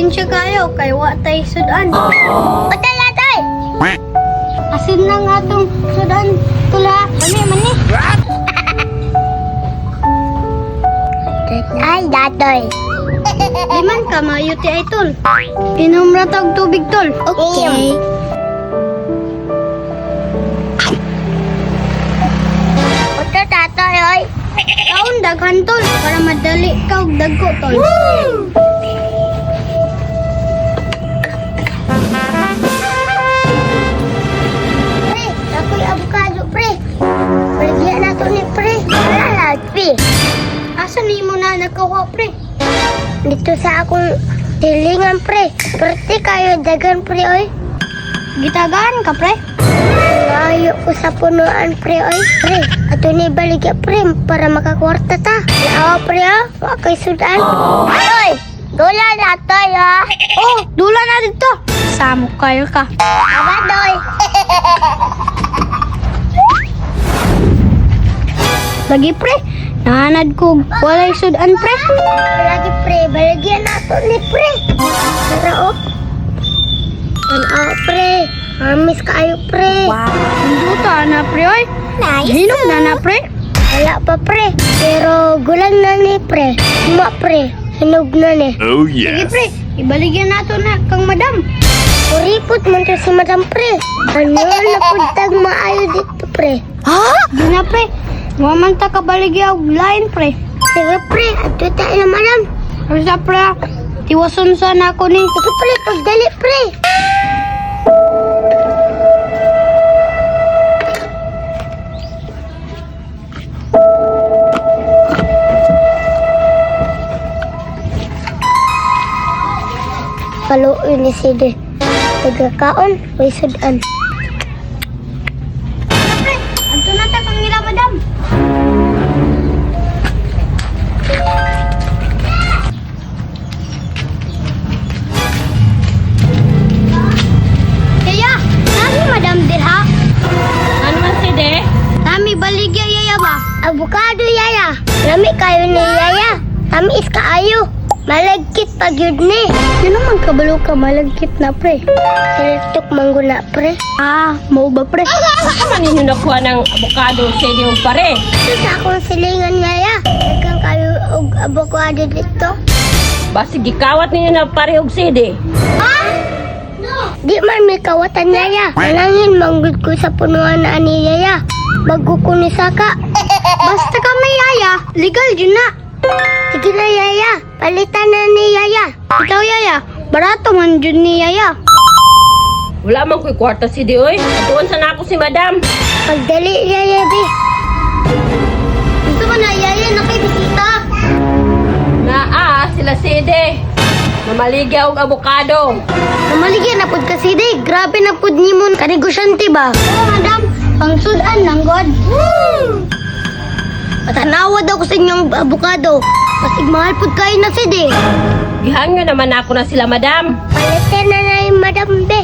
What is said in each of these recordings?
Pasensya kayo kay wa tay sudan. Utay, atoy! Asin lang atong sudan tula. Mani mani. Ay, datoy. Liman ka maayo ti ay tol. Inom ra tag tubig tol. Okay. Uto, tatoy, oy. Kaon daghan tol para madali ka og dagko tol. Pre, ako'y avocado, pre. Baligyan na to ni pre. Wala lagi. Asa nimo na nakakuha pre? Dito sa akong tilingan, pre. Perte kayo dagan, pre, oy. Gitagaan ka pre? Maayo ko sa punuan, pre, oy. Pre, ato ni baligya, pre, para makakwarta ta. Naawa, pre, ah. Wa kay sudan. Oy, dula na to, ah. Oh, dula na dito. Samo kayo ka. Aba, doy. Lagi pre, naanad ko og walay sudan pre. Lagi, pre, baligya na to ni pre. Tara, oh. Tanawa, pre. Amis kayo, pre. Duta na pre oy. Nice. Hinog na na pre. Wala pa, pre. Pero gulang na ni, pre. Uma, pre. Hinog na ni. Oh Sige yes. pre, ibaligyan nato na kang madam. Kuripot man to si Madam, pre. Ano na puntag maayo dito, pre. Ha? Di na pre. Wa man ta kabaligya og lain pre. Sige, pre. Ato tayo na, Madam. Basta pre, ah. Tiwason sa nako ni. Sige, pre. Pagdali, pre. Kaluoy ni Sidi. Nagkakaon, may sudan. Pre, adto na ta kang ila madam. Yaya, nami madam dirha. Ano man si De? Nami baligya yaya ba? Avocado, Yaya. Lami kayo ni Yaya. Tamis kaayo. Malagkit pag yun ni. Yun naman kabalo ka malagkit na pre. Silitok manggo na, pre. Ah, mao ba pre? Saan man ninyo nakuha ng avocado si De og pare? Ito sa akong silingan, Yaya. Daghang kayo og avocado dito. Basig gikawat ninyo na pare og si De. Di man may kawatan, Yaya. Manangin manggod ko sa punuan na ani, Yaya. Bago ko ni saka. Basta ka may yaya, legal yun na. Sige na, Yaya. Palitan na ni Yaya. Ikaw yaya, barato man jud ni yaya. Wala man ko'y kwarta si De oy. Atuan sa nako si Madam. Pagdali, Yaya, be. Gusto mo na yaya na kay bisita. Naa sila si De. Mamaligya og avocado. Namaligya na pud kasi di, grabe na pud nimo kanegosyante ba? Oo, madam, pangsudan lang god. Patanawa daw ko sa inyong avocado. Pasig mahal pud kayo na si de. Gihangyo naman ako na sila Madam. Palitan na na yung madam, be.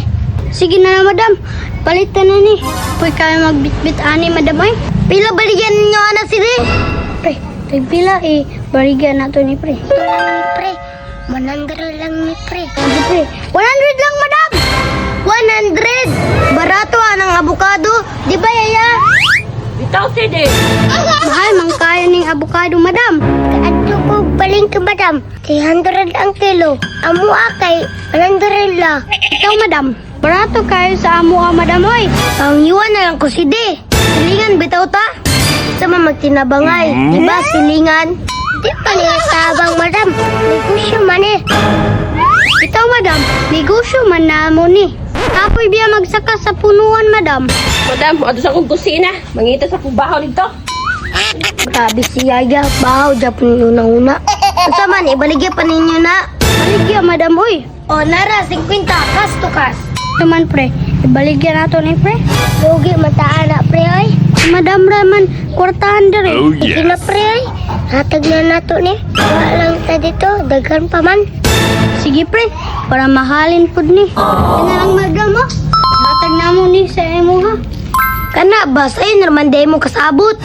Sige na na, madam. Palitan na ni. Puy kayo magbitbit ani, madam ay. Pila baligyan ninyo ana si de? Pre, tagpila eh. Baligyan na to ni pre. Ito lang ni pre. 100 lang ni pre. Sige pre, 100 lang madam! 100! Barato ah ng avocado. Di ba, Yaya? Bitaw si De. Mahal man kayo ning avocado, madam. Kaadto ko palengke, madam. 300 ang kilo. Amo akay, 100 la. Ikaw, madam. Barato kayo sa amo ah, madam oy. Pangyuan na lang ko si De. Silingan bitaw ta. Sa mga magtinabangay. Di ba, silingan? Di pa niya tabang, madam. Negosyo man eh. Ikaw, madam. Negosyo man na mo ni. Kapoy biya magsaka sa punuan, madam. Madam, adto sa akong kusina. Mangita sa akong bahaw dito. Grabe si Yaya. Bahaw, Japon una-una. Unsa man, ibaligya pa ninyo na. Baligya, madam oy. O, nara, 50. Cash to cash. Naman pre, ibaligya na to ni pre. Lugi, mataan na, pre, oy. Madam Raman, kwartahan dere. Oh Sige na, yes. pre, oy. Hatag na nato ni. Wala lang ta dito. Daghan pa man. Sige pre, para mahalin pud ni. Ano lang madam oh. Hatag na mo ni sa imo ha. Kana ba, sa'yo naman di mo kasabot.